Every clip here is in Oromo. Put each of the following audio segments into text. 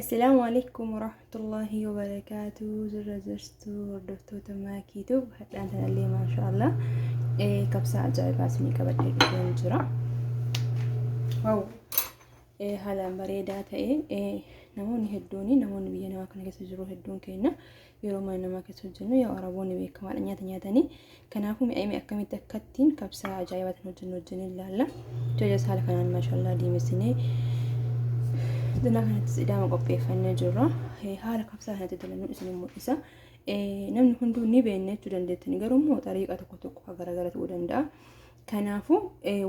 Assalaamu alaikum warahmatullahi wabarakaatu. Jirra jirtu hordoftoota Maakiituub hadhaan tanallee maashaallah kabsaa ajaa'ibaa isinii qabadhee dhufeen jira. Wow! Haalaan bareedaa ta'e namoonni hedduun namoonni biyya namaa kana keessa jiru hedduun keenya yeroo mana namaa keessa hojjennu yoo araboonni beekamaadha nyaata nyaatanii. Kanaafuu mi'a mi'a akkamitti akkattiin kabsaa ajaa'ibaatiin hojjennu wajjin ilaalla. Jajas haala kanaan maashaallah diimessinee danaa kanattis idaama qopheeffannee jirra. Haala kabsaa kanatti dalannu isin mul'isa. Namni hunduu ni beekna jechuu dandeettani garuu immoo xariiqa tokko tokko garagara ta'uu danda'a. Kanaafuu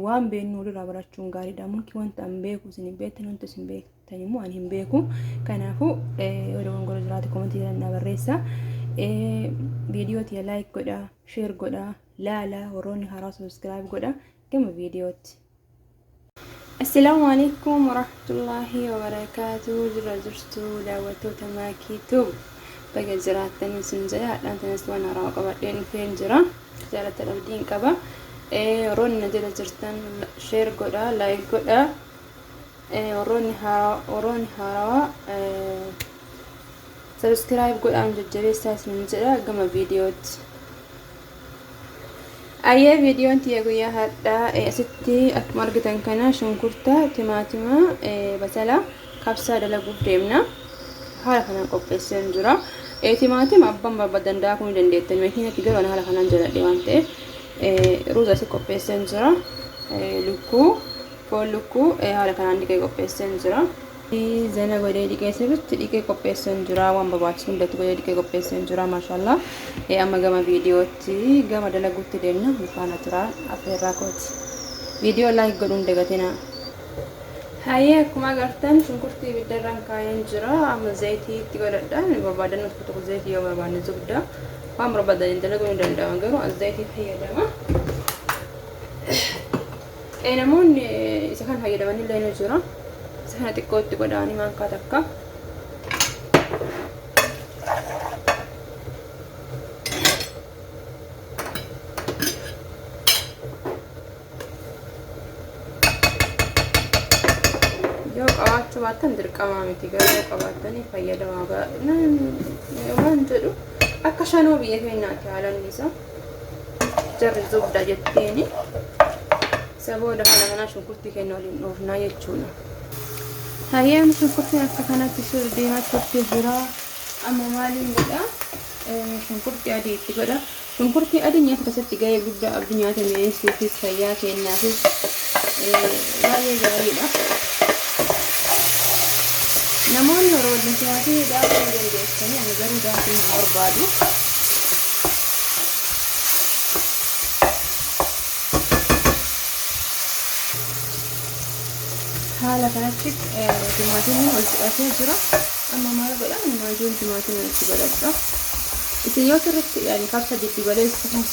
waan beeknu walirraa barachuun gaariidha. Mulki wanta an beeku isin hin beektan wanta isin beektan immoo ani hin beeku. Kanaafuu yoo dogongora jiraate komentii jala naa barreessa. Viidiyoo tiyya like godhaa, share godhaa, laala warroonni haaraa subscribe godhaa gama viidiyootti. Assalaamu alaikum warahmatullaahi wabarakaatu. Jirra jirtu daawwattoota Maakii Tube. Baga jiraattanii sun jedha. Hadhaan tanas waan haaraa qabadheen dhufeen jira. Jaallattan abdiin qaba. Warroonni na jala jirtan share godhaa, like godhaa. Warroonni haarawaa subscribe godhaa nu jajjabeessaa isin jedha gama viidiyootti. Ayyee viidiyoon tiyya guyyaa har'aa asitti akkuma argitan kana shunkurta, timaatima, basala, kabsaa dalaguuf deemna. Haala kanaan qopheesseen jira. Timaatima abbaan barbaadan daakuu ni dandeettan. Makiinatti garuu ani haala kanaan jaladhe waan ta'eef ruuza asi qopheesseen jira. Lukkuu, foon lukkuu haala kanaan dhiqee qopheesseen jira. Zana godhee dhiqee sirriitti dhiqee qopheesseen jira. Waan barbaachisu hundatti godhee dhiqee qopheesseen jira. Maashaallah. Amma gama viidiyootti gama dalaguutti deemna. Faana turaa affeerraa kooti. Viidiyoo like godhuun dagatinaa. Hayyee akkuma agartan shunkurtii ibiddarraan kaayeen jira. Amma zayitii itti godhadha. Ni barbaadan tokko tokko zayitii yoo barbaanne zubda. Waan barbaadan dalaguu ni danda'ama garuu as zayitii fayyadama. Namoonni isa kan fayyadaman illee ni jira. Isa kana xiqqoo itti godhaanii maankaa takka. Yoo qabaachuu baattan dirqamaa miti garuu yoo qabaattanii fayyadamaa waan jedhu akka shanoo biyya keenyaati haalaan isaa. Jarri zubda jetteeni. Isa booda kana kanaa shunkurtii keenya waliin dhoofnaa jechuudha. Hayyaan shunkurtiin akka kanatti sirri diimachuutti jira. Amma maaliin godha? Shunkurtii adii itti godha. Shunkurtii adii nyaata keessatti gahee guddaa qabdi nyaata mi'eessuufis fayyaa keenyaafis baay'ee gaariidha. Namoonni yeroo waliin timaatimii daakuu ni dandeessanii ani garuu daakuu hin barbaadu. Haala kanatti timaatimiin ol fudhatee jira. Amma maal godha? Maajuun timaatimii itti godhadha. Isin yoo sirriitti yaani kabsa giddu galeessa kan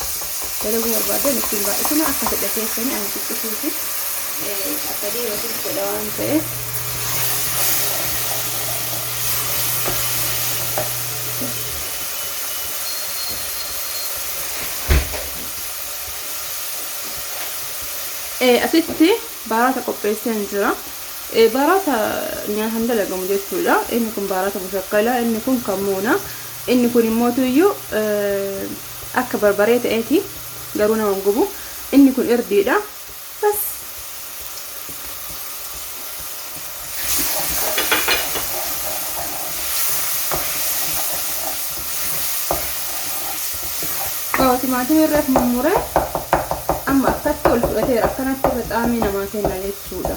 dalaguu barbaadan ittiin baay'isina akka fedha keessanii ani xiqqisuufi akka dhiirootis godha waan ta'eef. Asitti baaraata qopheesseen jira. Baaraata nyaataan dalagamu jechuudha. Inni kun baaraata mushakkala, inni kun kammuuna. Inni kun immoo tuyyuu akka barbaree ta'eeti garuu nama hin gubu. Inni kun irdiidha. Bas. Timaatimii irra mummuree amma akkatti ol fudhateera akkanatti irra xaamii namaa kenna jechuudha.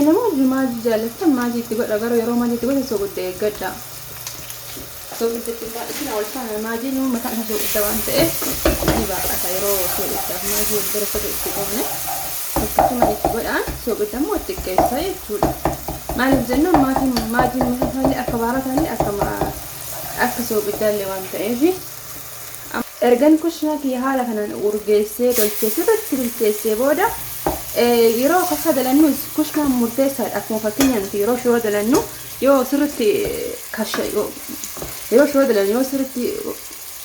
Namoonni maajii jaallattan maajii itti godha garuu yeroo maajii itti godhan soogidda eeggadha. Soogidda itti baay'isina wal faana maajiin mataan isaa soogidda waan ta'eef ni baay'ata yeroo soogiddaaf maajii wal bira sirrii itti goone akkasuma itti godhaan soogidda immoo xiqqeessa jechuudha. Maaliif jennaan maatiin maajiin mataan isaallee akka baarataallee akka akka soogiddaallee waan ta'eef. Ergan kushinaa kiyya haala kanaan urgeessee tolchee sirriitti bilcheessee booda yeroo kabsaa dalannus kushinaan murteessaadha. Akkuma fakkeenyaaf nuti yeroo shiroo dalannu yoo sirriitti kasha yeroo shiroo dalannu yoo sirriitti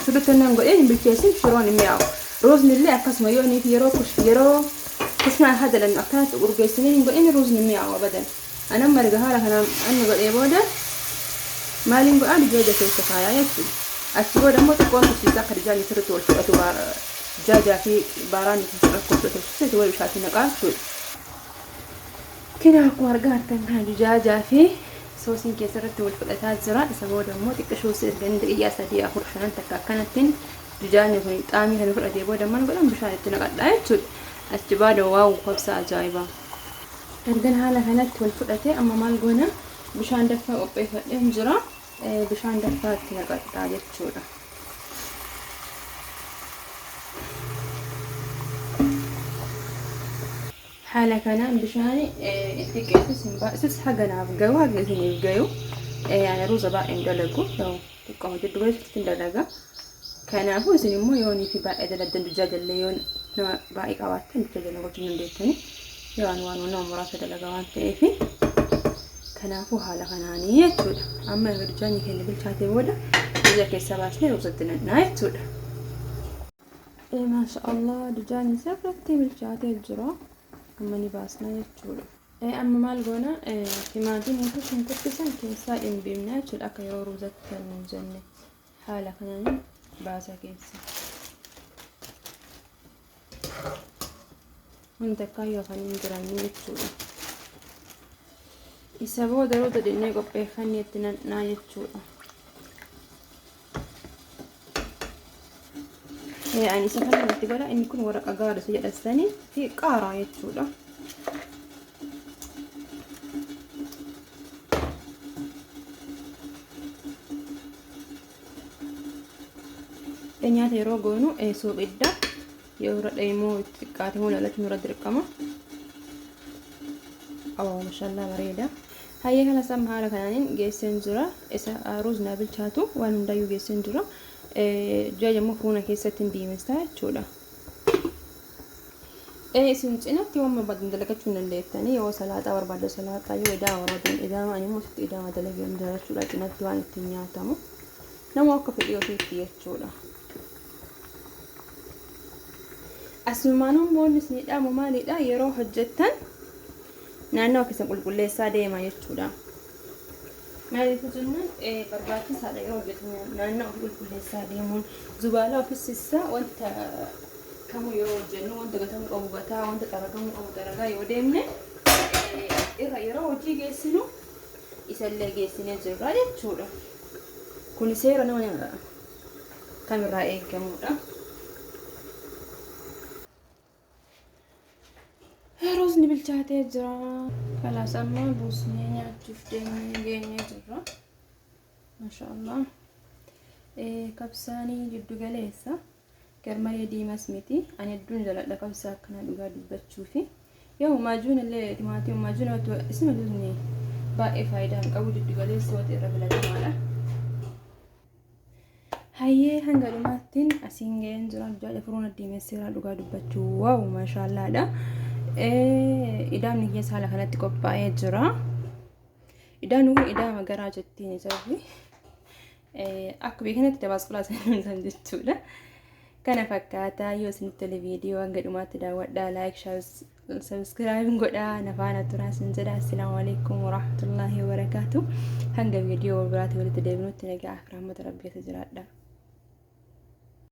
sirriitti hin godhee hin bilcheessin shiroon hin mi'aawu. Ruuzni illee akkasuma yoo inni yeroo yeroo kushnaa isaa dalannu akkanatti urgeessinee hin godhin ruuzni mi'aawu abadan. Ani amma erga haala kanaan anni godhee booda maaliin godhaa dijaaja keessa kaayaa jechuudha. Achi booda immoo xiqqoon tursiisa akka dijaajni sirriitti wal fudhatu dijaajaa fi baaraan sirriitti wal fudhatu tursiisa wal bishaatii naqaa jechuudha. Kina akkuma argaa jirtan kana dijaajaa fi soosiin keessarratti wal fudhataa jira. Isa booda immoo xiqqishuus erga inni daqiiqaa 3 4 5 takka akkanattiin dijaajni kun xaamii kana fudhatee booda maal godhan bishaan itti naqadhaa jechuudha. Achi booda wow kabsaa ajaa'ibaa. Ergan haala kanatti wal fudhatee amma maal goona bishaan danfaa qopheeffadheen jira. Bishaan danfaa itti naqadhaa jechuudha. Haala kanaan bishaan itti xiqqeessus hin baay'isus haga naaf gahu haga isiniif gahu. Ani ruuza baay'ee hin dalagu xiqqoo jiddu galeessatti hin dalaga. Kanaafuu isin immoo yoo niifi baay'ee dalagdan dijaajallee yoo nama baay'ee qabaattan dijaajala gochuu hin dandeettani. Yoo ani waan nama muraasa dalaga waan ta'eef kanaafuu haala kanaanii jechuudha. Amma erga dijaajni keenya bilchaatee booda ija keessaa baasnee ruuzatti naqnaa jechuudha. Maasha Allah dijaajni sirriitti bilchaatee jira. Amma ni baasna jechuudha. Amma maal goona timaatimii fi shunkurtii san keessaa dhimbiifna jechuudha akka yeroo ruuzatti kan nuun jenne haala kanaan baasa keessa. Wanta akka yoo kan hin jiranii jechuudha. Isa booda ruuza dhinnee qopheeffannee itti naqnaa jechuudha. Ani isa kana itti godha inni kun waraqa gaarii isa jedhasanii fi qaaraa jechuudha. Nyaata yeroo goonu soogidda yoo irra immoo itti xiqqaate immoo lalachuun irra dirqama. Oh, mashallah bareeda. Hayyee kana sama haala kanaanin geesseen jira. Isa ruuzni bilchaatu waan hundayyuu geesseen jira. Jaaja immoo fuuna keessatti hin diimessaa jechuudha. Isin cinatti waan barbaadan dalagachuu hin dandeettanii yoo salaaxaa barbaaddan salaaxaa yoo idaama barbaadan idaama ani immoo sitti idaama dalagee hin jira jechuudha cinatti waan ittiin nyaatamu. Nama akka fedhii ofiitti jechuudha. Asumaan immoo inni isin dhaamu maalidha yeroo hojjettan naannoo keessan qulqulleessaa deema jechuudha. Maaliif jennaan barbaachisaadha yeroo hojjetan naannoo ofii qulqulleessaa deemuun zubaalaa ofis sissaa wanta kamuu yeroo hojjennu wanta gatamuu qabu gataa wanta xaragamuu qabu xaragaa yoo deemne irra yeroo hojii geessinu isallee geessinee jirra jechuudha. Kun seera nama kamirraa eegamudha. Ruuzni bilchaatee jira. Kalaas amma buusnee nyaachuuf deemnee geenyee jirra. Maashaallah. Kabsaanii jiddu galeessa. Garmalee diimas miti. Ani hedduun jaaladha kabsaa akkana dhugaa dubbachuufi. Yoo maajuun illee timaatima maajuun isuma juusni baay'ee faayidaa hin qabu jiddu galeessa wanta irra filatamaadha. Hayyee hanga dhumaattiin asiin ga'een jira jaala furuun addiimesseera dhugaa dubbachuu wow maashaallaadha. Idaamni keessa haala kanatti qophaa'ee jira. Idaamni kun idaama garaa jettiin isarri. Akka beekanitti dabaasqulaa san jechuudha. Kana fakkaataa yoo isinitti tole viidiyoo hanga dhumaatti daawwadhaa like subscribe godhaa na faana turaa isin jedha. Assalaamu alaikum warahmatullaahi wabarakaatu. Hanga viidiyoo biraatti walitti deebinutti nagaa fi rahmata rabbii keessa jiraadha.